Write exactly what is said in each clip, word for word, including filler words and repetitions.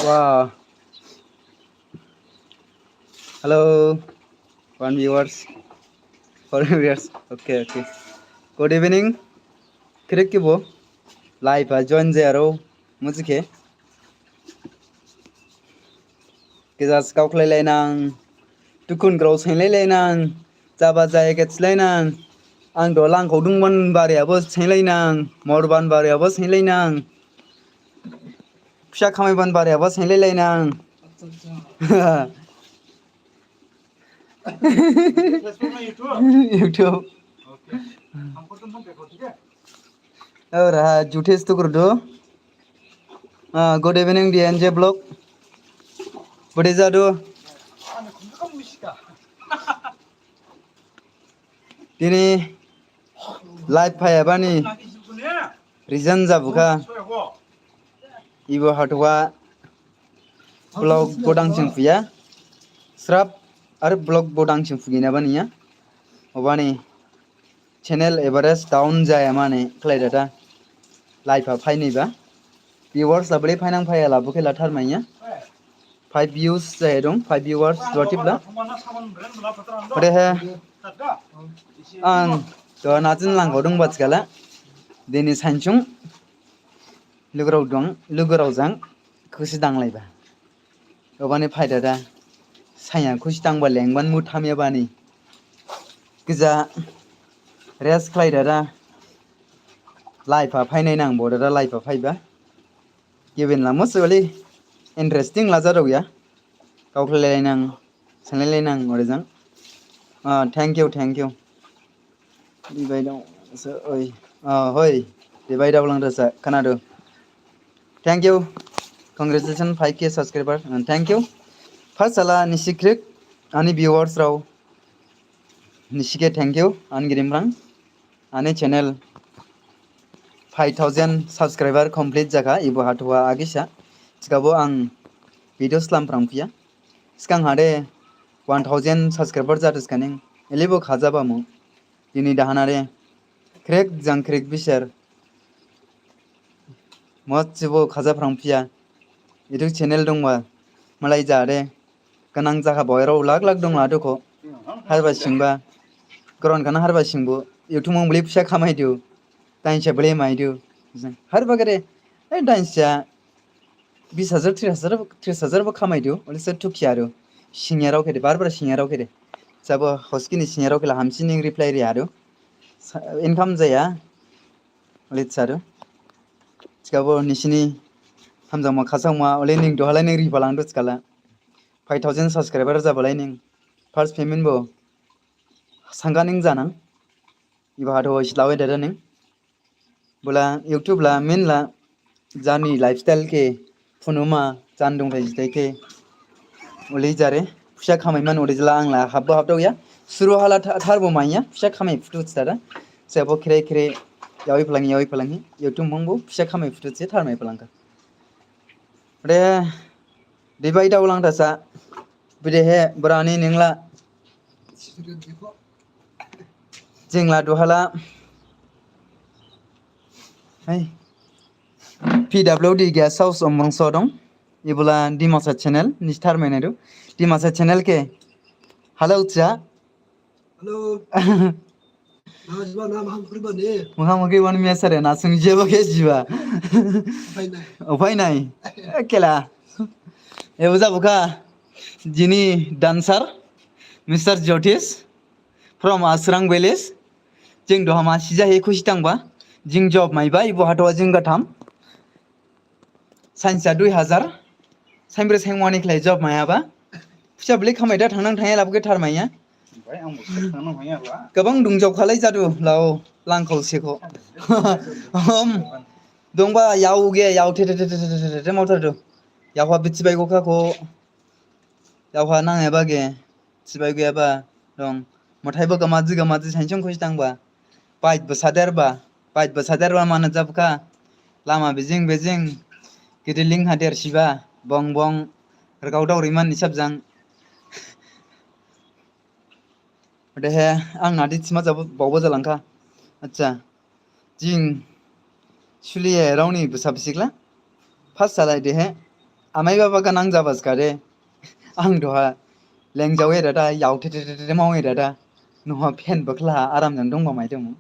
Wow. Hello, one viewers, four viewers. Okay, okay. Good evening. Krik kibo live ha join jayarao mujike. Kija sikao khlailainang, dukhun grao sainlailainang, jaba jaya khe thilainang, ang do langkhaodungban bariyabo sainlainang, morban bariyabo sainlainang, pisa khamaiban bariyabo sainlailainang. Facebook na YouTube? YouTube. Okay. Oraha Juthesh Tukurdu. Ah, good evening, D N J Vlog. Bede jadu? Dini live phaiyabani reason jabukha. Ebo hathuwa vlog bo dangsing phuya. Srap ar vlog bo dangsing phugina baniya. Obani channel average down jaya mane khlaidada. Live ha phainaiba. Viewers la bole phainang phaiya la bokhe la tharmaiya. Five views jaya dong, five viewers dua tip la. Odehe ang to najin langkhaodung batskala. Dini sainjung lugurao dong, lugurao jang khusi danglaiba. Obani phaidada, sainya khusi dangba lengban mu thamyabani. Kija rest khlaidada, live ha phainai nang bo dada live ha phaiba. Gibin la mostly interesting la jadaoya. Gaokhlailainang, sanlailainang orejang. Ah, thank you, thank you. Dibai dong, so, oi. Ah, hoi. Dibai dong lang dasa, khnadu. Thank you. Congratulations, five K subscriber. And thank you. First sala nisi krik, ani viewers rao. Nisi khe thank you, ani girimrang. Ani channel five thousand subscriber complete jakha, ebo hathuwa agisa. Thikhabo ang video slam phrang phiya. Sgang hade one thousand subscriber jadu skaning, elebo khajabamu. Dini dahanare, khrek jang khrek bisar. Mosibo khaja phrang phiya. Ebo channel dongba, malai jade. Kanang jakha boirao lak lak dong ladu kho. Harba singba. Koron kana harba singbo. YouTube mong beli pisa khamai diu. Dainsa beli mai diu. Harba gede. Eh, dainsa bis hajar, tris hajar, tris hajar bo khamai diu. Ole se thukhiya aro. Singyarao khede, bar bar singyarao khede. Sabo hoskini singyarao khela hamsining reply ri aro. Sa-, income jaya. Ole sadu. Thikhabo nisini hamjaoma khasaoma, ole ning duhalai ning riphalangdu thikhala. Five thousand subscriber jabalai ning. First payment bo sangkha ning janang. Ebo hathuwa islawe dada ning. Bola YouTube la, main la, jani lifestyle khe, phunuma, jan dongthai jithai khe. Ole jare, pisa khamai man, ole jala ang la, habbo habdaoya. Suru hala tha-, tharbo maiya, pisa khamai phutu thada. Sebo khere khere, yaoi phalangi, yaoi phalangi. YouTube mongbo, pisa khamai phutu se tharmai phalangkha. Ode, dibai daolang thasa. Bedehe, brani ningla. Jingla duhala. Hai. P W D Guest House Umrongso dong. Ebola Dimasa channel, nisi tharmai naidu. Dimasa channel khe. Hello, cha. Hello. Mokhang mokhi bani miyasare na sung jeba khe jiba. Upai nai. Khela. Ebo jabukha jini dancer, Mister Jyotish from Asrang village. Jing duha masi jahi khusi dangba. Jing job maiba, ebo hathoa jing gatham. Sainsa dui hazar. Sainbre sainwani khlai job maiyaba. Phuisa beli khamai da thangnang thangya labo khe tharmaiya. Gabang dungjao khalai jadu lao langkhao sekho. Hom. Dongba yao ge yao the the the the the the the mauthar du. Yaoha bithi bai gokha kho. Yaoha nang eba ge. Sibai ge eba dong. Mothai bo gamaji gamaji sainsong khusi dangba. Pait bo saderba. Pait bo saderba mana jabkha. Lama bijing bijing. Gidi ling hader siba. Bong bong. Rgao dao riman isab jang. Odehe ang nadi thima jabo baobo jalangkha. Accha. Jing suliye raoni bwsa bisikla. First salai dehe. Amai baba ganang jaba skade. Ang duha lengjawe dada, yao the the the the mawe dada. Nuha phen bakla aram jang dongba maidemu.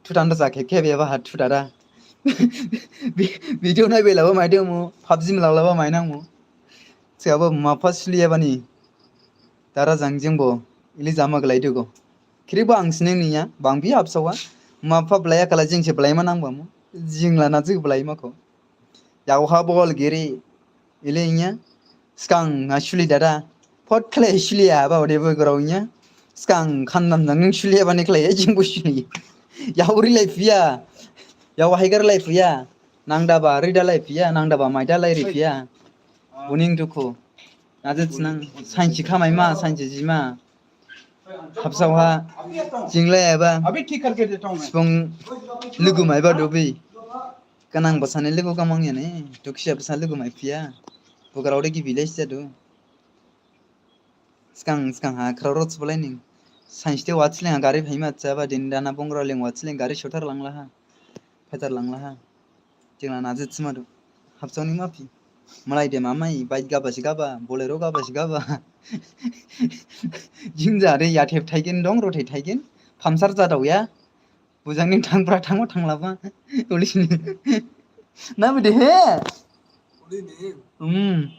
Thudan da jakhe khe beba ha thudada. Video nai belaba maidemu, PUBG mlaglaba mainangmu. Sigabo mapha suliya bani. Dara jang jingbo ili jama glaidugo. Khiribo ang sining niya, bangbi habsawa. Mapha blaiya khala jingse blaima nangbamu. Jingla najik blaima kho. Yaoha bol giri. Ili inya. Skang ha suli dada. Phot khlai suliya ba odebo grao inya. Skang khandam jang ning suliya bani khlai jingbo suli. Yao ri lai phiya. Yao haigar lai phiya. Nangdaba rida lai phiya, nangdaba maida lai ri phiya. Buning dukhu. Najit sinang, sainsi khamai ma, sainsi jima. Habsaoha, jinglai eba, sibung lugu maiba dubi. Ganang bwsani lugu gamang yani, dukhiya bwsa lugu mai phiya. Bugarao de gibi lai sijadu. Skang, skang ha, khrao rot sibulai ning. Sainsi de watsileng ha gari phaima chaba din dana bongra leng watsileng gari sothar langlaha. Phaithar langlaha. Jingla najit simadu. Habsaoni maphi. Malai de mamai, bike gaba si gaba, Bolero gaba si gaba. Jingja de yathep thaigen dong, rothai thaigen. Phamsar jadaoya. Bujangni thangpra thangma thanglaba. Ulisini. Na bide he? Ulisini. Hmm.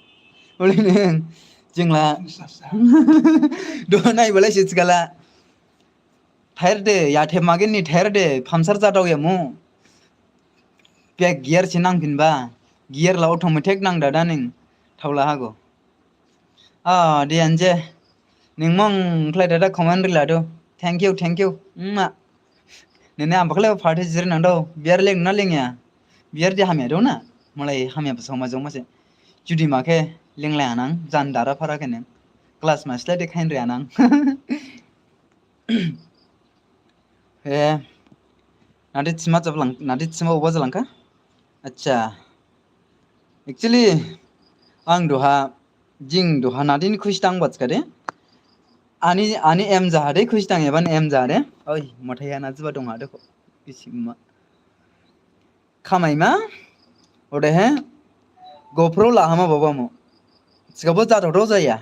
Ulisini. Jingla. Sasa. Do nai balai si chikala. Thair de, yathep magen ni thair de, phamsar jadaoya mu. Pek gear si nangphinba. Gear la automatic nang dada ning. Thaula hago. Ah, di anje. Ning mong khlai dada comment riladu. Thank you, thank you. Mma. Nene amba khlai party jir nang dao. Beer leng na lengya. Beer di hamya dao na. Malai hamya bwsa ma jong mase. Judi ma khe lenglai anang. Jan dara phara khe ning. Class ma slai de khain ri anang. He, nadi thima jablang, nadi thima uba jalangkha? Accha. Actually, ang duha, jing duha nadini khusi dang batskade. Ani, ani em jahade khusi dang eban em jahade. Oi, mothai ya najiba dong hade kho. Isi ma. Khamaima, odehe, GoPro lahama baba mo. Chikabo jathodo jaya.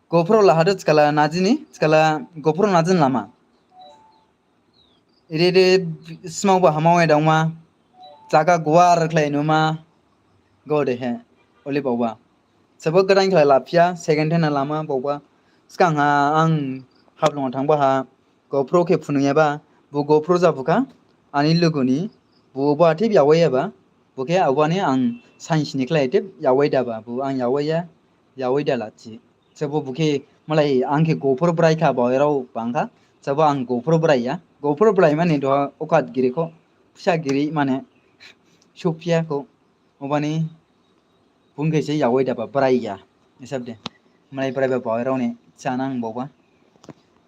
GoPro lahado chikala najini, chikala GoPro najin lama. Iri iri smao ba hamao edongma, jaga guar khlai numa, go de he, oli baoba. Sabo gadain khlai laphiya, second hand lama baoba. Skang ha ang Haflong thangba ha, GoPro khe phunuyaba, bo GoPro jabukha, ani luguni, bo bo athe yawaiyaba, bo khe awani ang science ni khlai athe yawaidaba, bo ang yawaiya, yawaidala thi. Sabo bo khe malai ang khe GoPro braikha, baoyarao bangkha, sabo ang GoPro braiya, GoPro brai mane duha okat girikho, pisa giri mane, suphiya kho. Obani bung khe se yawaidaba braiya. Isab de. Malai braiba baoyarao ne chanang baoba.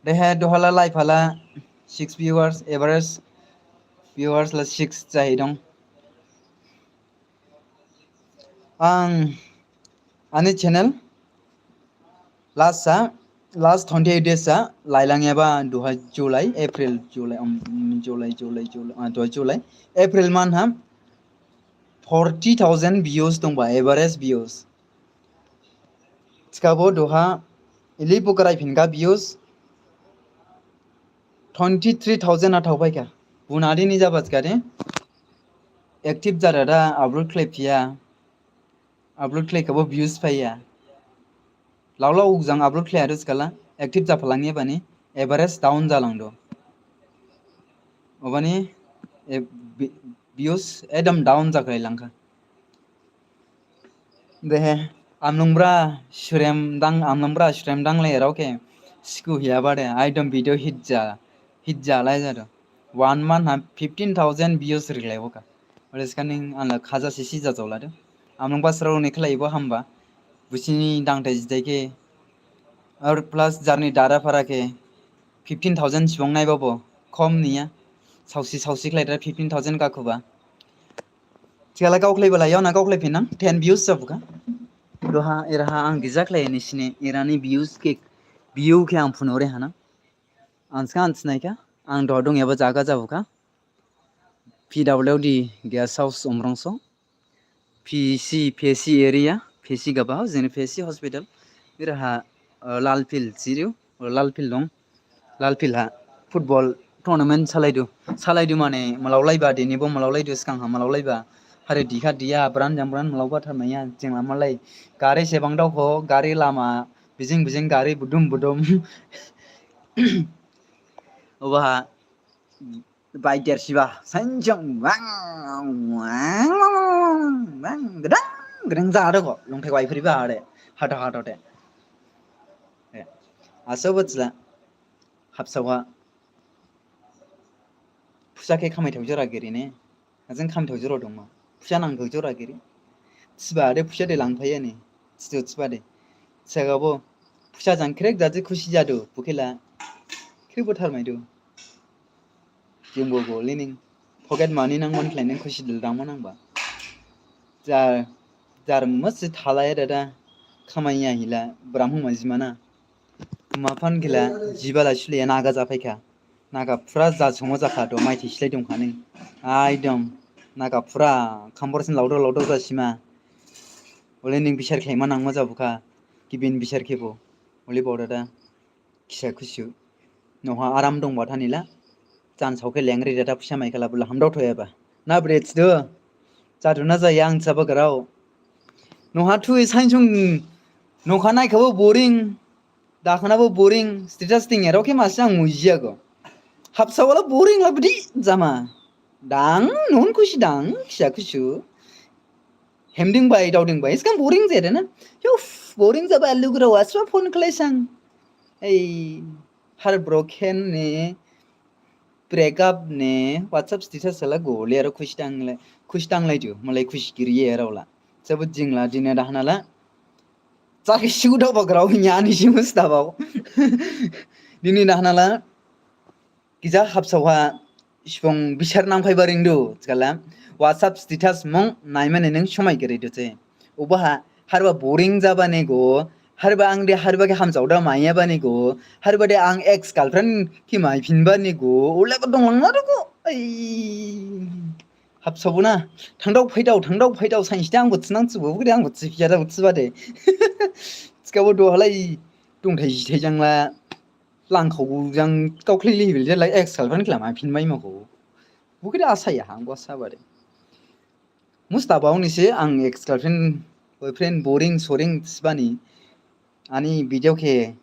Dehe duhala lai phala six viewers, average viewers la six jahi dong. Ang ani channel last sa, last twenty eight days sa, lailangyaba duha July, April, July, um, July, July, July, ah, duha July, April month ha, forty thousand views dongba, average views. Chikabo duha, ili bukrai phinka views, Twenty three thousand ha thaophaikha. Bunadi ni jaba thikhade, active jara da upload khlaiphiya, upload khlaikhabo views phaiya. Laolao jang upload khlaiya do thikhala active japhalangyabani average down jalangdu. Obani, e, vi-, views ekdom down jakhlailangkha. Dehe, amlungbra surem dang, amlungbra surem dang le rao khe siku hiyaba de, ekdom video hit ja, hit jalai jadu. One month ha fifteen thousand views rilaiboka. Ore sikaning anla khaja sisi jajaoladu. Amlungba srao ni khlaibo hamba. Busini dangthai jidai khe, ar plus jarni dara phara khe fifteen thousand subung naibabo khom niya. Saosi saosi khlaidra fifteen thousand gakhuba. Thikhala gaokhlaiba lai, yaona gaokhlaiphinnang, ten views jabukha. Duha, eraha ang gija khlai nisine, erani views khe, view khe ang phunore hana. Ang sika ang sinaikha, ang duha dongyaba jaga jabukha. P W D guest house Umrongso. P C, P C area, P C gaba, jini P C hospital. Eraha, eh, Lalfield, Siriu, Lalfield dong. Lalfield ha football tournament salaidu. Salaidu mane malaolaiba, dinibo malaolaidu, sgang ha malaolaiba. Hare dikha diya, bran jang bran malaoba tharmaiya, jingla malai. Gari sebang daokho, gari lama, bijing bijing gari budum budum. Obaha, bai dersiba, sainjang, wang, wang, wang, wang, gedang, gedang jadokho, longthai wai phiriba hare, hato hato de. Eh, aso botsla. Habsaoha. Phusa khe khamai thao jora giri ne. Ajang khamai thao jora dongma. Phusa nang thao jora giri. Thiba de phusa de langphaiya ne. Thidu thiba de. Sagabo. Phusa jang khrek jaji khusi jadu. Bukhela. Khrek bo tharmaidu. Jingbo go lining. Pocket money nang man khlaining khusi dil dangma nangba. Jar, jar masi thalaya dada. Khamaiya hila. Bramhung majimana. Maphan gila, jibala suliya naga japhaikha. Naga phura ja songo jakha do, maithai silai dongkha ning. Ekdom, naga phura, khamborsin laudao laudao jasima. Ole ning bisar khlaima nangma jabukha, gibin bisar khebo. Ole baodada, kisa khusu. Noha aram dongba thanila. Chan saokhe lengri dada phusa maikhala bula hamdao thoyaba. Na bre thidu. Jadu na jaya ang saba grao. Noha thui sainsung, nokha naikhabo boring. Dakhanabo boring, status thing erao khe masi ang mujiya go. Habsawala boring la bidi jama. Dang, nun khusi dang, kisa khusu. Hemding bai, dauding bai, iskam boring jede na. Yuf, boring jaba lugra waswa phone khlaisang. Ei, heartbroken ne, breakup ne, WhatsApp status sala gole aro khusi dang lai, khusi dang lai ju, malai khusi giri erao la. Sabo jingla, dine dahana la. Chakhi siu dao ba grao nyani simu sta bao. Dini dahana la. Gija habsawha subung bisar nangphaiba ringdu, thikhala WhatsApp status mung naimane ning somai giri du se. Ubaha harba boring jabane go, harba ang de harba khe hamjaoda maiyabane go, harba de ang ex girlfriend khe maiphinbane go, ule ko donglang na du go. Ai. Habsabo na, thangdao phaidao, thangdao phaidao, sainsi de angbo thinang thibo, bukde angbo thiphiya da bo thiba de. Thikhabo duhalai dongthai jithai jangla, langkhao jang gaokhlai level de lai ex girlfriend khe la maiphinmai ma kho. Bukde asaya ha, angbo asaba de. Musta bao ni se ang ex girlfriend, boyfriend, boring, soring, thibani. Ani video khe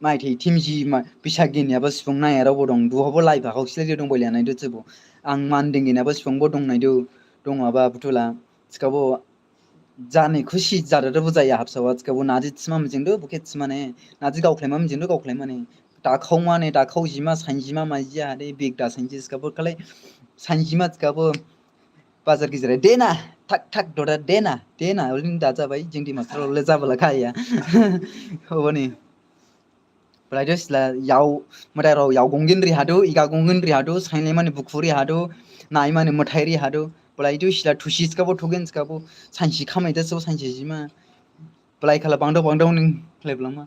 maithai thimji ma, bisa ginyaba subung naiyarao bo dong, duhabo lai phakhao silai de dong boilai naidu thibo. Ang man ding ginyaba subung bo dong naidu, dong aba buthu la, thikhabo jani khusi jadada bo jaya habsawha, thikhabo naji thima mijingdu, bukhe thimane, naji gaokhlaima mijingdu, gaokhlaimane. Dakhaomane, dakhaojima, sainjima, majiya, hade, big da sainji, thikhabo khalai, sainjima, thikhabo, Bazar gijera dena, thak thak dora dena, dena, ulin da jabai, jing Dimasarao le jabala khaya. Obani. Belai de sila yao, madairao yao gongin ri hadu, iga gongin ri hadu, sainlaimani bukhu ri hadu, naimani mathai ri hadu. Belai de sila thusi thikhabo thugin thikhabo, sainsi khamai da so sainsi jima. Belai khala bangdao bangdao ning khlaiblangma.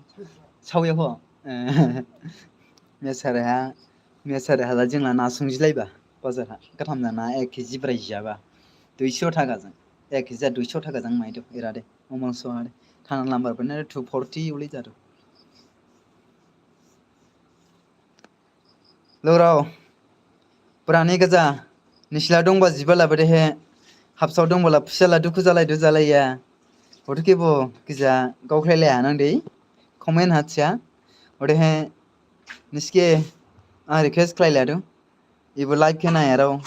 Saoya kho. Mesare ha, mesare ha la jingla na sungjilaiba. Bazar ha. Gatham jana ek kg brai jaba. Duiso thaka jang. Ek kg duiso thaka jang maidu. Era de. Umrangso ha de. Thana lambar bene two forty uli jadu. Lorao, purani gaja, nisila dongba jibala bedehe, habsao dongbala phisala dukhu jalaidu jalaiya. Odehe khebo gaja gaokhlailaha nang de, comment ha thiya. Odehe nisi khe ang request khlailadu. Ebo live khe naiyarao,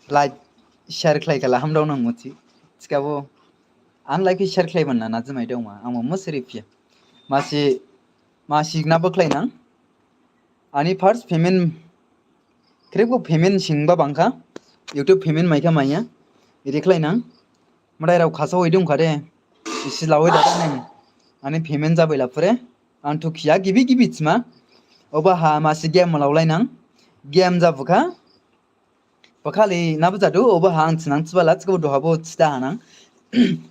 like, share khlaikhala hamdao nang musi. Thikhabo, ang like khe share khlaiba na, na jimai dongma, ang mo musi riphiya. Masi, masi nabo khlainang. Ani first payment, khrip kho payment singba bangkha, YouTube payment maikha maiya, ede khlainang. Madairao khasao idung khade, isi lawi dada neng, ani payment jabaila phure, ang thukhiya gibi gibi thima, oba ha masi game laolainang, game jabukha, Bakhali nabo jadu, oba ha ang thinang thibala, thikhabo duhabo thida hanang.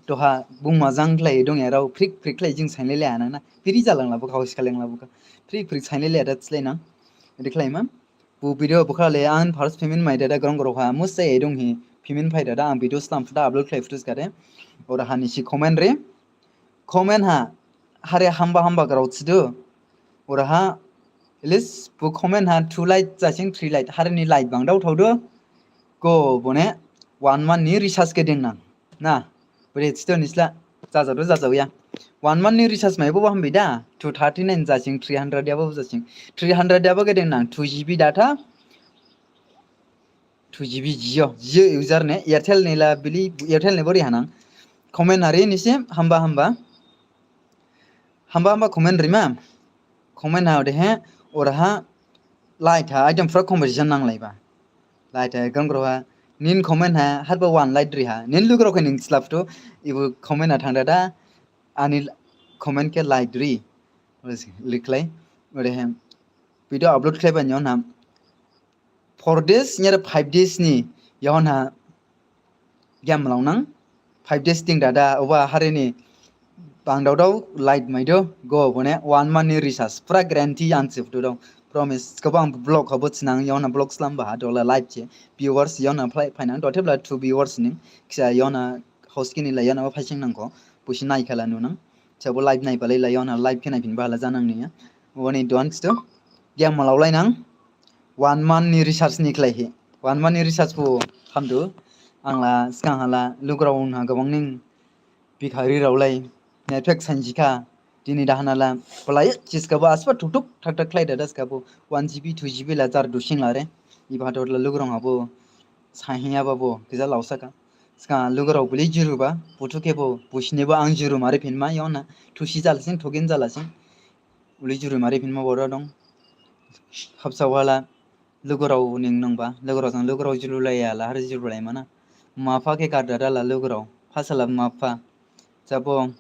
Duha bungma jang khlai dongyarao, phrik phrik khlai jing sainlailai hanang na. Phiri jalang labo kha, hosi khaleng labo kha. Phrik phrik sainlailai da thilainang. Ede khlaima. Bu video bakhali ang first payment mai dada grong grong ha, musi donghi payment phai dada ang video slam phuda upload khlai phutus khade. Ora hani si comment re. Comment ha, hare hamba hamba grao thidu. Ora ha, at least bu comment ha two like jasing three like, hare ni like bangdao thaodu. Go bone one month ni recharge khe ding nang. Na, bede thidu nisila, jajaodu jajaoya. One month ni recharge maibo hambi da, two thirty nine jasing three hundred yabo jasing. Three hundred yabo khe ding nang, two G B data, two G B Jio, Jio user ne, Airtel ne la bili, Airtel ne bori hanang. Comment hari nisi, hamba hamba. Hamba hamba comment rima. Comment ha odehe, ora ha, like ha, item pura conversation nanglaiba. Like ha, grong grong ha, nin comment ha, harba one like ri ha. Nin lugurao khe ning slap tu, ebo comment ha thang dada, ani comment khe like ri. Likhlai, odehe, video upload khlaiba ni yaohon ha, four days, nyara five days ni yaohon ha game laonang, five days ding dada, oba hare ni bangdao dao light maidu, go bone one month ni recharge, pura guarantee ang sipdu dao, promise, khabo ang vlog habo thinang, yaohon ha vlog slamba ha, dola live se, viewers yaohon ha phlai phainang, dothebla two viewers ning, kisa yaohon ha house kini la yaohon ha phaising nangkho, busi naikhala nunang, sabo live naibalai la yaohon ha live khe naiphinba hala janang niya, oni don thidu, game laolainang, One month ni recharge ni khlaihi. One month ni recharge bo hamdu. Ang la sgang ha la lugurao ha gabang ning bikha ri raolai. Network sanjikha. Dini dahana la. Balai chis khabo asba thuk thuk thak thak khlai dada skhabo. One G B, two G B la jar dusing la re. Iba hatot la lugurao habo. Sahiya babo. Kisa laosakha. Sgang lugurao buli juruba. Buthu khebo. Businibo ang juru mari phinma yaohon ha. Thusi jalasing, thugin jalasing. Uli juru mari phinma bora dong. Habsao ha la. Lugurao ning nangba, lugurao jang lugurao jurulaiya la, hari jurulaimana. Mapha khe gar dada la lugurao, phasala mapha. Jabo,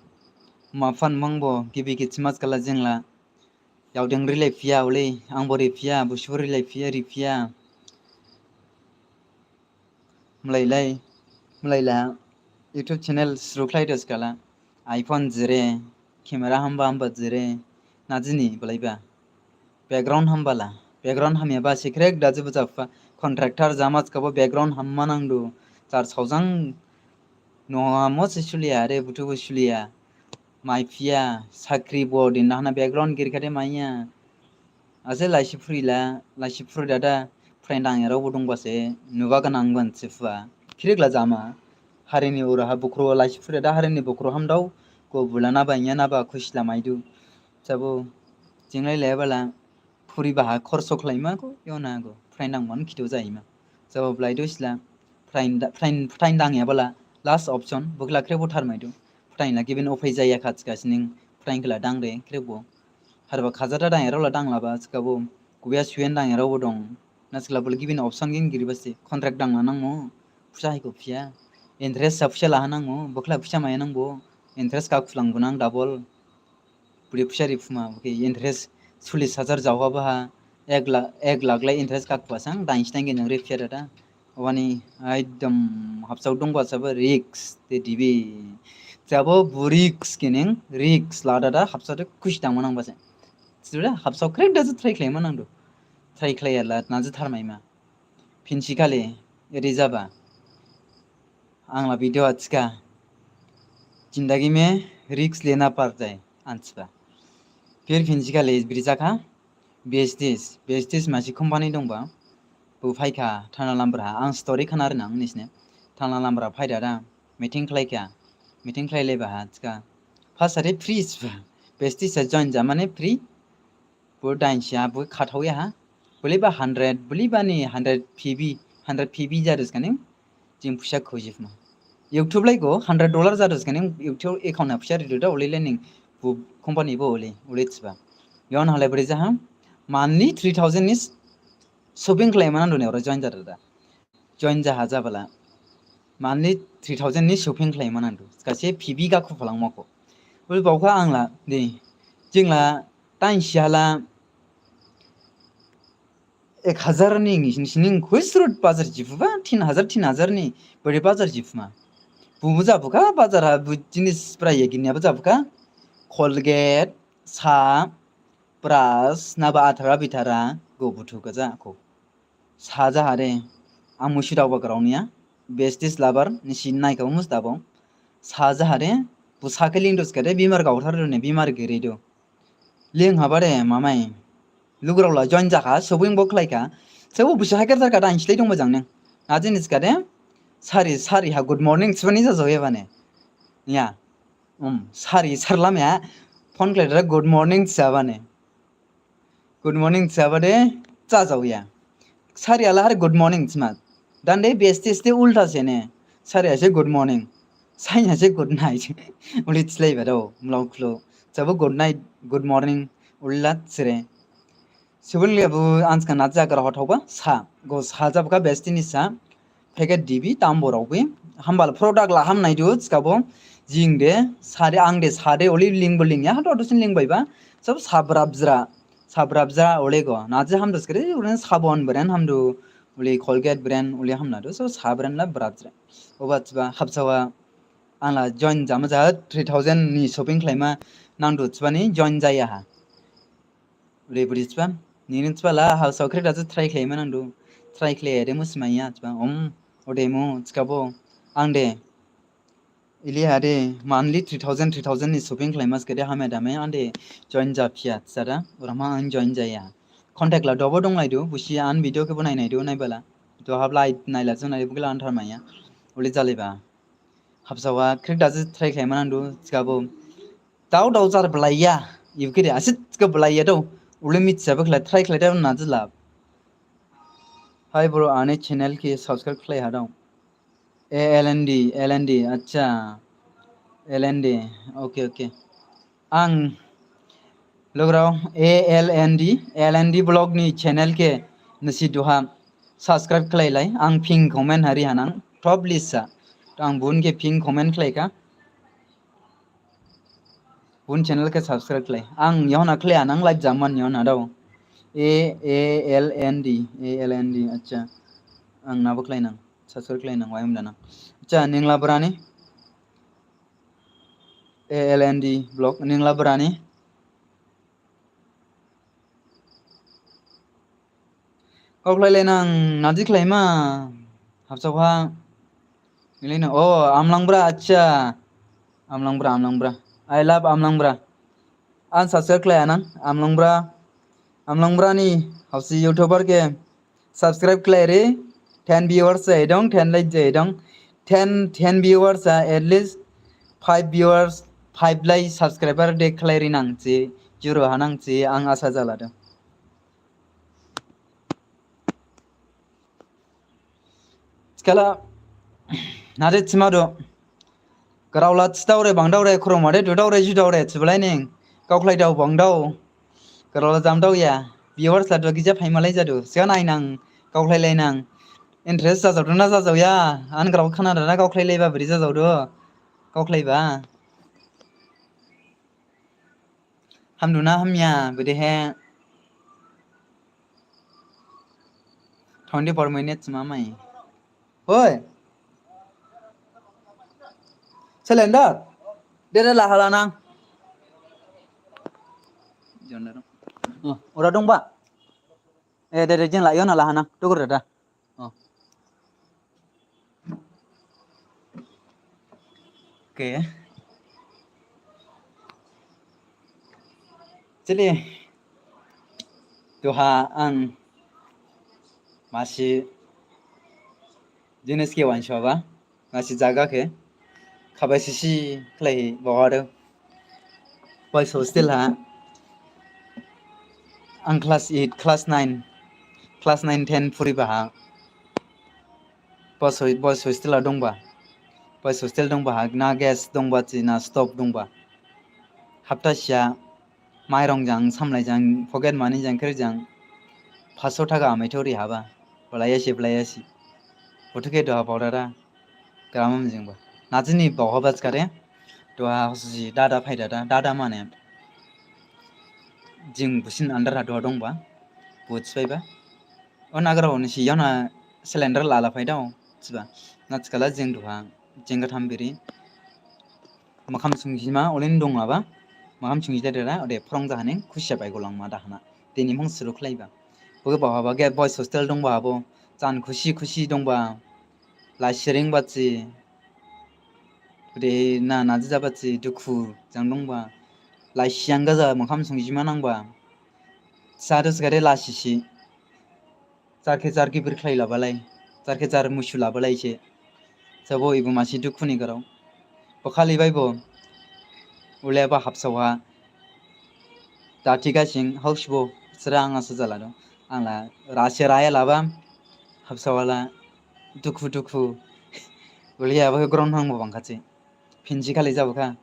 mapha nmangbo, gibi khe thimas khala jengla. Yaodeng rilai phiya, uli, angbo ri phiya, busibo rilai phiya, ri phiya. Mlailai, mlaila, YouTube channel suru khlai dos khala. iPhone jire, camera hamba hamba jire, najini balaiba. Background hambala, background hamyaba sikrek daji bujapha. Contractor jamas khabo background hamma nangdu. Jar saojang noha mo se suliya, re buthu bo suliya. Mai phiya, sakri bo din dahana background girikhade maiya. Ase laisi phurila, laisi phuri dada, phrain dangyarao bo dongba se, nuba ganang ban se phua. Khirik la jama, harini uraha bukhro laisi phuri dada, harini bukhro hamdao, go bulana ba inya naba khusi la maidu. Sabo, jinglai lebala, phuri baha khorso khlaima go, yona go, phrain dangman khito jaima. Sabo blai dosila, phrain da-, phrain, phrain dangyabala, last option, bukla khrebo tharmaidu. Phrain la gibin uphai jaya kha thikhasining, phrain khela dangre, khrebo. Harba khajata dangyarao la danglaba, thikhabo, gubiya suyen dangyarao bo dong. Naskla bole gibin option gin giriba se, contract dangla nangmo, phusa haiko phiya. Interest sa phusa laha nangmo, bukla phusa maya nangbo, interest kha khulang bunang double. Budi phusa ri phuma, bukhe interest sulis hajar jaohaba ha, ek la-, ek lakh lai interest kha khua sang, dain si dain gin jang ri phiya dada. Wani, ekdom habsao dongba sabo risk de dibi. Sabo bu risk khe ning, risk la dada habsao de khusi dangma nangba se. Sida habsao khrek da je try khlaima nangdu. Try khlaiya la, na je tharmaima. Phinsi khali, eri jaba. Ang la video ha thikha. Zindagi mein risk lena padta hai, ansiba. Phir phinsi khali biri jakha. Besties, Besties masi company dongba. Bo phaikha Thana Lambrah ha. Ang story khna rinang nisine. Thana Lambrah phai dada. Meeting khlaikha. Meeting khlailaiba ha thikha. First ha de free ba. Besties ha join jamane free. Bo dainsi ha bo khathaoya ha. Boliba hundred, boliba ni hundred P B, hundred P B jadu skani. Jing phuisa khojima. YouTube lai go hundred dollar jadu skani YouTube account ha phuisa ridu da, olei lening bo company bo olei, olei thiba. Yon halai bri jaha, monthly three thousand ni shopping khlaima nangdu ne ora join jadu da. Join jaha jabala. Monthly three thousand ni shopping khlaima nangdu. Skase P B ga khuphalangma kho. Boli baokha angla, de, jingla, dainsi hala, ek hazar ni, nisi, nisi ni khuisrut bazar jiphuba, tin hazar, tin hazar ni, beri bazar jiphuma. Bubu jabukha, bazar ha, bu jinis bra yegin yaba jabukha, Colgate, sa, brush, naba athara bithara, go buthu gaja, ko. Sa jaha de, ang musi daoba grao niya, Besties lover, nisi naikha mus dabo. Sa jaha de, bu sakhe lingdu skade, bimar gaothar du ne, bimar giri du. Ling haba de mamai. Lugurao la join jakha, sobing bo khlaikha. Sebo busi haikar jarkha da ang silai dongba jang neng. Najin iskade. Sari, sari ha good morning sibani jajaoya bane. Ya. Um, sari, sarlam ya. Phone khlai dada good morning sibane. Good morning sibade jajaoya. Sari ala har good morning sima. Dande Besties de ulta sene. Sari ase good morning. Sain ase good night. Uli tslai bado, mlok khlo. Sabo good night, good morning. Ulla tsire. Subun liya bu anska naja gara hothoba, sa. Go sa jabka Bestie ni sa. Packet dibi, tam borok bi. Hambal product la ham naidu, skabo. Jing de, sade ang de, sade oli ling bo ling ya, hato dusin ling baiba. Sab sabrabjra. Sabrabjra olego. Naji hamdu skri, ulen sabon brand hamdu, uli Colgate brand, uli hamnadu. So sabran la brabjra. Oba tiba, hapsawa, angla join jama jaha three thousand ni shopping khlaima nangdu tibani join jaya ha. Uli budi tiba, nini tiba la, hapsawa krik daji try khlaima nangdu. Try khlai de musmaya tiba, om, odemu, tikabo, ang de, Ili hade monthly three thousand, three thousand ni shopping khlaima skade hamya dame ande join japhiya sada, urama ang join jaya. Contact la dobo donglaidu, busi an video khe bo nainaidu, naibala. To hablai naila jung nai bugla anthar maya. Uli jaliba. Hapsawa krik daji try khlaima nangdu, skabo. Dao dao jar blaiya, ibkhe de asit khe blaiya dao. Uli mitsa bukla try khlai dao najila. Hi bro, ani channel khe subscribe khlai hadao. A L N D, L N D, acha. L N D, okay, okay. Ang, lograo, A L N D, L N D blog ni channel khe nisi duha subscribe khlailai. Ang pin comment hari hanang, top list sa. Ang bun khe pin comment khlaikha. Bun channel khe subscribe khlai. Ang yahon a khlai anang live jaman yahon adao. A, A L N D, A L N D, acha. Ang nabo khlai nang. Subscribe khlai nang, wayam dana. Acha, ningla brani. A L N D blog, ningla brani. Kau khlai lai nang, naji khlaima. Hapsao ha. Nilai nang, oh, Amlangbra, acha. Amlangbra, Amlangbra. I love Amlangbra. Ang subscribe khlai anang, Amlangbra. Amlangbra ni, hapsi YouTuber khe. Subscribe khlai re, ten viewers jai dong, ten like jai dong, ten, ten viewers a at least five viewers, five like subscriber de khlai ri nang si, juru ha nang si, ang asa jalado. Skala, nade thima do. Grao la thidaore bangdaore khurumade dudaore judaore thibalai ning. Kaukhlai dao bangdao. Grao la jamdaoya. Viewers la dua gija phaimalai jadu. Siga nainang, kaukhlai lainang. Interest jajaodu na jajaoya. An grao khana dana kaukhlai laiba bri jajaodu. Kaukhlaiba. Hamdu na hamya, bedehe. Twenty four minutes mamai. Hoi. Cylinder. Dede lahala nang. Oh, ora dongba. Eh, dede jeng la, yona laha nang. Tukur dada. Oh. Oke. Chale. Duha ang masi jinis khe wainsoba, masi jaga khe khabai sisi khlaihi bahadu. Boys hostel ha ang class eight, class nine, class nine, ten phuriba ha. Boys ho-, boys hostel ha dongba. Boys hostel dongba ha, na gas dongba thi, na stove dongba. Hapta siya, mairong jang, samlai jang, pocket money jang, kiri jang, paso taka amai thori haba. Bolai yasi, bolai yasi. Buthu khe duha baodada. Grama mijingba. Najini baohaba skare. Duha hosi dada phaidada. Dada mane. Jing busin andar ha duha dongba. Butsbaiba. O nagarao nisi yaona cylinder lala phaidao. Siba. Natskala jing duha. Jing gatham biri. Makham sungjima, olin dong aba. Makham sungjida dada, ode phorong jahaning, khusia bai golangma dahana. Tini mong suru khlaiba. Boge baohaba, ge boys hostel dongba abo. Jan khusi khusi dongba. Lai siring bachi. Ode na naji jabachi, dukhu jang dongba. Lai siang gaja, makham sungjima nangba. Sadu sagade la sisi. Jar khe jar gibir khlai labalai, jar khe jar musu labalai se. Sabo ibu masi dukhu ni garao. Bo khali baibo. Uleba hapsao ha. Dati gasing hausbo. Sira ang asu jalado. Ang la rase raya laba. Hapsao ha la. Dukhu dukhu. Uleba gron hangbo bangkha se. Phinji khali jabo kha.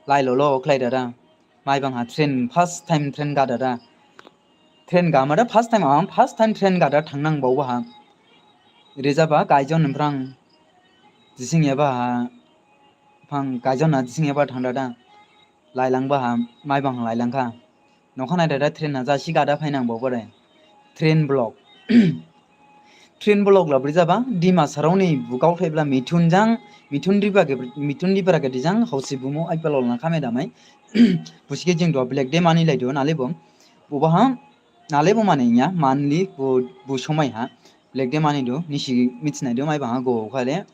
Lai lolo khlai dada. Maibang ha train, first time train gadada. Train gamada first time, ang first time train gada thangnang baoba ha. Rijaba Gaijon niphrang jising yaba ha. Phang Gaijon na jising yaba thangdada. Lailangba ha, Maibang lailangkha. Nokha naidada train ha jasi gada phainang baoba de. Train block. Train block labri jaba, Dima sarao ni bukao thaibla mithun jang, mithun riba ge, mithun riba ge dijang, hausi bumu aipalol na khame damai. Busike jing do black day mani laidu, nalebo. Bubaha, nalebo mani nya, manli, bu, bu somai ha. Black day mani du, nisi mitsinai du, Maibang ha go khale.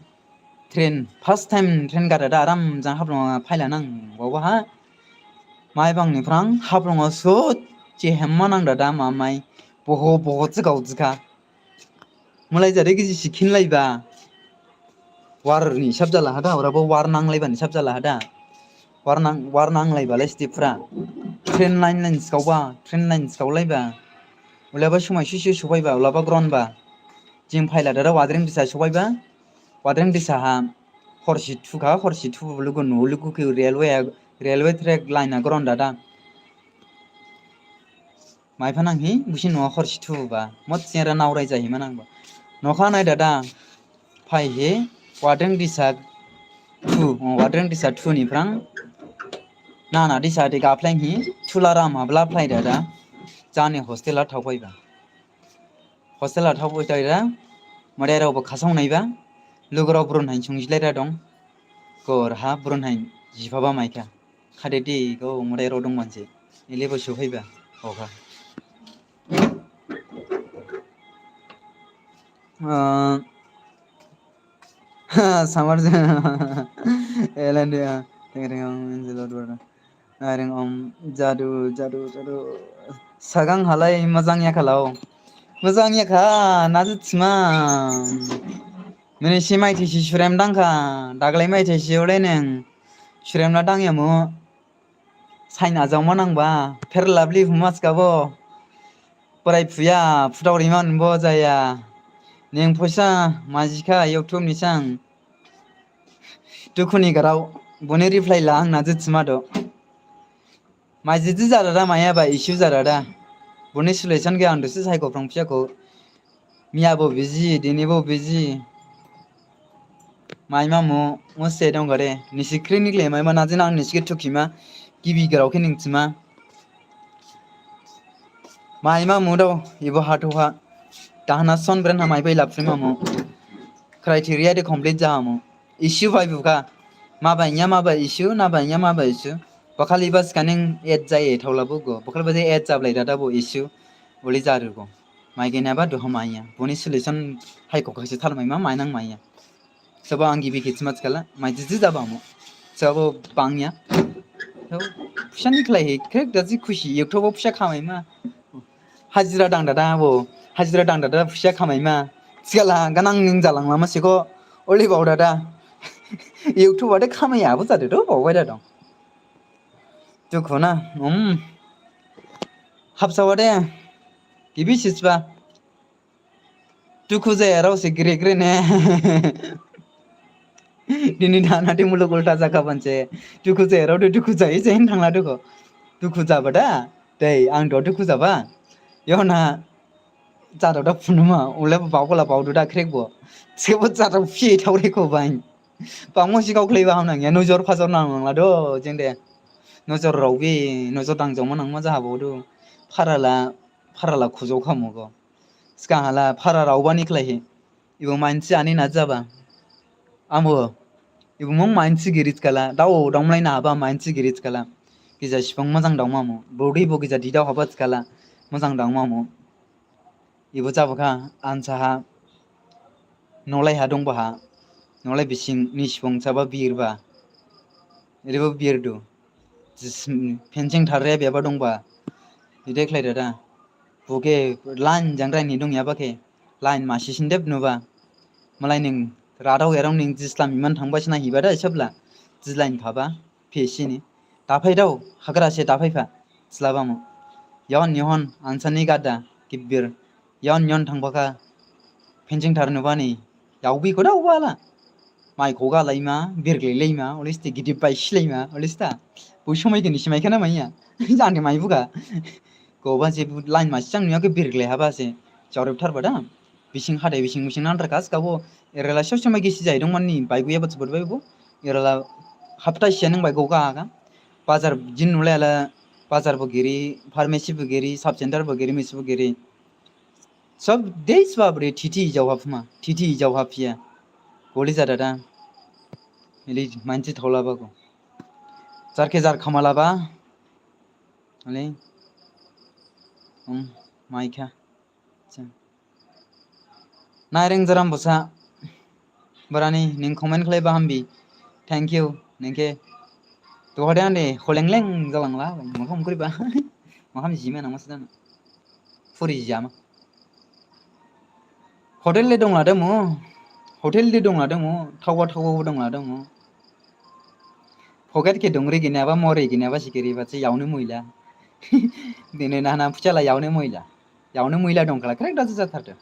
Train, first time train gadada aram jang Haflong ha phaila nang, baoba ha. Maibang niphrang, Haflong ha so, che hemma nang dada, mamai. Boho, boho, jigao, jikha. Mulai jare giji sikhin laiba. War ni sab jala hada, orabo war nang laiba ni sab jala hada. War nang, war nang laiba lai siti phura. Train line line skaoba, train line skao laiba. Ulaba sumai susu subaiba, ulaba gronba. Jing phaila dada wadring disa subaiba. Wadring disa ha. Horsi thukha, horsi thu lugu nu, lugu khe railway, railway track line ha gron dada. Maipha nang hi, busi nua horsi thu ba, mot sera naurai jahi manang ba. Nokha nai dada, phai hi, wadring disa thu, o, wadring disa thu niphrang, nana disa de gapleng hi, thula ram habla phlai dada, jani hostel ha thaophaiba. Hostel ha thaophai dada, madairao bo khasong naiba, lugurao brun hain sung jilai da dong, gor ha brun hain jiphaba maikha. Khade di go madairao dong manse. Ilebo sophaiba. Okha. Ah, samar je. Elandi, ah, teng teng ang injilo dua. Aring om jadu, jadu, jadu. Sagang halai majang ya khalao. Majang ya kha, naji thima. Mene si mai thisi surem dangkha, daglai mai thisi olai neng. Surem na dang ya mu. Sain ajang manangba, pher labli humas kabo. Borai phuya, phutao riman bo jaya. Neng phoisa, majikha, YouTube ni sang. Dukhuni garao, boni reply la ang naji thima do. Mai jiji jara da, maya ba issue jara da. Boni solution khe ang dusi saikho phrang phiya kho. Miya bo busy, dini bo busy. Maima mu, mu se dong gare. Nisi krini kle maima najina ang nisi khe thukima. Gibi garao khe ning thima. Maima mu do, ibo hatho ha. Dahana son bren ha maibai laphrima mu. Criteria de complete jaha mu. Issue bai bukha. Ma bai nya ma bai issue, na bai nya ma bai issue. Bakhali ba scanning add jai e thaula bu go. Bakhali ba je add jablai dada bo issue. Uli jaru go. Mai gena ba duha maiya. Boni solution hai kok haise thal maima mainang maiya. Sabo ang gibi khe smat kala. Mai jiji jaba mo. Sabo bangya. Sabo pisa ni khlai he. Krek daji khusi. Yokto bo pisa khamai ma. Hajira dang dada bo, hajira dang dada phuisa khamai ma. Thikhala ganang ning jalang lama siko, oli bao dada. YouTube ade khamai abo jade do bao bai da dong. Dukhu na, um. Habsao ade, gibi sisba. Dukhu jaya rao se giri giri ne. Dini dana de muluk ulta jakha banse. Dukhu jaya rao de dukhu jayi jayi thangla dukhu. Dukhu jaba da. Dei, ang do dukhu jaba. Yona, jadao da phunuma, ule bao khala bao du da khrek bo. Sebo jadao phi thao re kho bai. Bangmo sikao khlaiba hamnang ya, nojor phajor nang nang la do, jeng de. Nojor rao bi, nojor dang jongma nang ma jaha bao du. Pharala, pharala khujao khamu go. Sgang hala phara raobani khlaihi. Ibo mainsi ani na jaba. Amo. Ibo mung mainsi giri thikhala. Dao dongmlai na haba mainsi giri thikhala. Gija sipang mojang dongma mo. Bodi bo gija didao haba thikhala. Mojang dongma mo. Ibo jabakha ansa ha. Nolai ha dongba ha. Nolai bising ni sipang saba birba. Iribo birdu. Jis-, fencing tharre beba dongba. Ide khlai dada. Buke line jangrai ni dong yaba khe. Line masi sindep nuba. Malai ning radao erong ning jislam iman thangba sina hiba da isabla. Jis line phaba. Phe sini. Daphai dao. Hagra se daphai pha. Slaba mo. Yon yon ansani gada. Kibir. Yon yon thangbakha. Fencing thar nubani. Yaobi koda ubala. Mai khoga laima, birgle laima, oliste gidi bai silaima, olista. Bo somai khe nisi mai khana maiya. Jani mai buga. Goba je bu line ma sang nuya khe birgle haba se. Jorib thar bada. Bising hadai bising bising nan rakas gabo. Erela sob somai khe sijai dong mani bai guya bat sebut bai bo. Erela hapta siya nang bai goga aga. Bazar jin nulai ala bazar bo giri, pharmacy bo giri, sub center bo giri, misi bo giri. Sob dei sba bre thiti ijao hapma, thiti ijao hapya. Goli jada da. Ili mansi thaola ba go. Jar khe jar khamala ba. Ali. Um, maikha. Naireng jaram bosa. Barani ning comment khlaiba hambi. Thank you. Ningkhe. Duhade ande holengleng jalangla. Makham kuriba. Makham jima nang masa dana. Phuri jama. Hotel le dongla demo. Hotel le dongla demo. Thaoba thaoba dongla demo. Pocket khe dongri gini aba mori gini aba sikiri ba se yaone muila. Dini nana phuchala yaone muila. Yaone muila dongkhala khrek da jathardo.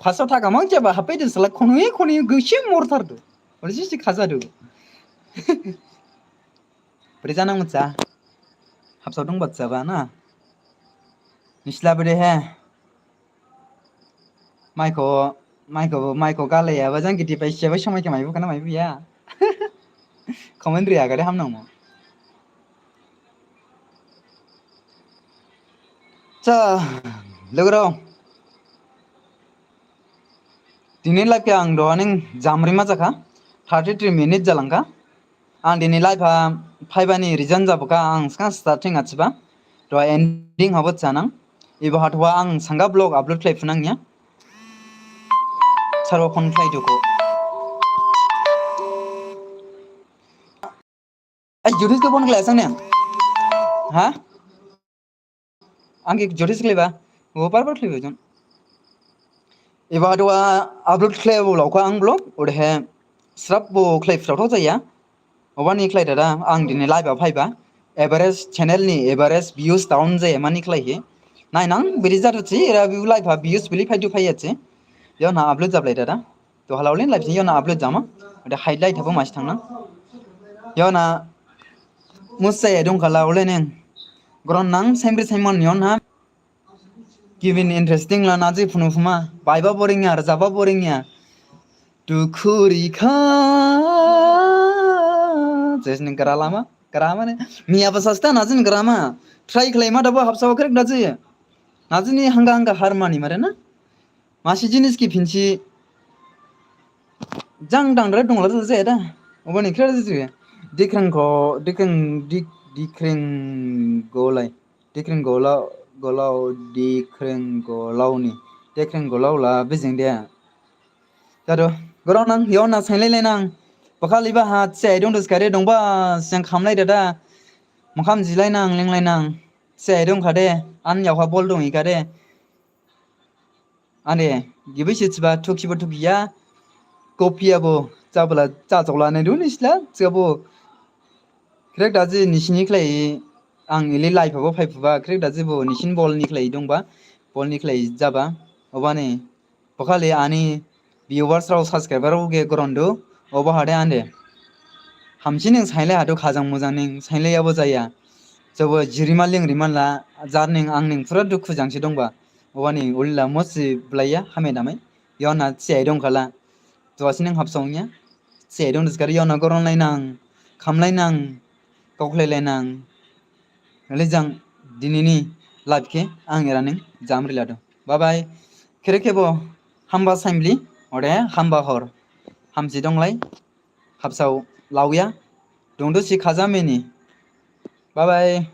Paso thaka mang jaba hapai de sala khonui khonui gisi morthardo. Ori sisi khajadu. Beri janang mutsa. Hapsao dong batsa ba na. Nisla beri he. Maikho, maikho, maikho galaiya ba jang gidi bai seba somai khe maibu khana maibu ya. Comment riya gade hamnang mo. Cha, lugurao. Dini live khe ang dohaning jamrima jakha. Thirty three minute jalangkha. Ang dini live ha phaibani reason jabukha ang skang starting achiba. Doha ending habo chanang. Ibo hatwa ang sanga vlog upload khlai phunang ya. Sarwa phone khlai dukho. Ai, Jyotish khe phone khlai sang ne. Ha? Ang khe Jyotish khlaiba. Wo par par khlaiba jon. Ibo hatwa upload khlai bo laukha ang vlog. Odehe srap bo khlai phraothao jaya. Obani khlai dada, ang dini live ha phaiba. Average channel ni average views down jaya mani khlaihi. Nainang, biri jadu thi, era view live ha views bili phaidu phaiya thi. Yona upload jablai dada. To hala ulin live thi yona upload jama. Ode highlight habo masi thangnang. Yona musaya dongkhala ule neng. Gron nang, sembri saimon yona. Gibin interesting la naji phunu phuma. Baiba boring ya, rjaba boring ya. Dukhu rikha. Jesni gra lama, gra mane. Miya ba sasta najin gra ma. Try khlaima dabo hapsao khrek naji. Najini hanga hanga har mani mare na. Masi jinis khe phinsi. Jang dangdra dongla jaya da. Obani khrek jaya. Dikreng ko, dikreng, dik, dikreng golai. Dikreng golau, golau, dikreng golau ni. Dikreng golau la bijing de. Jadu, gorong nang, yona sainlai lai nang. Bakhali ba ha, se dong dus kare dongba, seng khamlai dada. Makham jilai nang, lenglai nang. Se dong khade, an yaokha bol dong i khade. Ane gibi si thiba thukhibo thukhiya, kopiya bo chabla chachokla ne du nisla thikhabo. Khrek daji nisini khlai ang ili live habo phaiphuba, khrek daji bo nisin bol ni khlai dongba, bol ni khlai jaba. Obani bokhali ani viewers rao subscriber rao ge goron du, obo hade ande. Hamsi ning sainlai hadu khajang mujang ning sainlai yabo jaya. Jobo jirima ling rima la, jar ning ang ning pura dukhu jangsi dongba. Obani ulila mosi blaiya hame damai. Yona chai dong khala. Tuasi ning hapsong ya. Chai dong diskar yona goron lai nang, kham lai nang, kokhlai lai nang. Lejang dinini live khe ang era ning jam riladu. Bye bye. Khere khebo hamba sainbli, ode hamba hor. Hamsi donglai, hapsao laoya, dongdu si khajameni. Bye bye.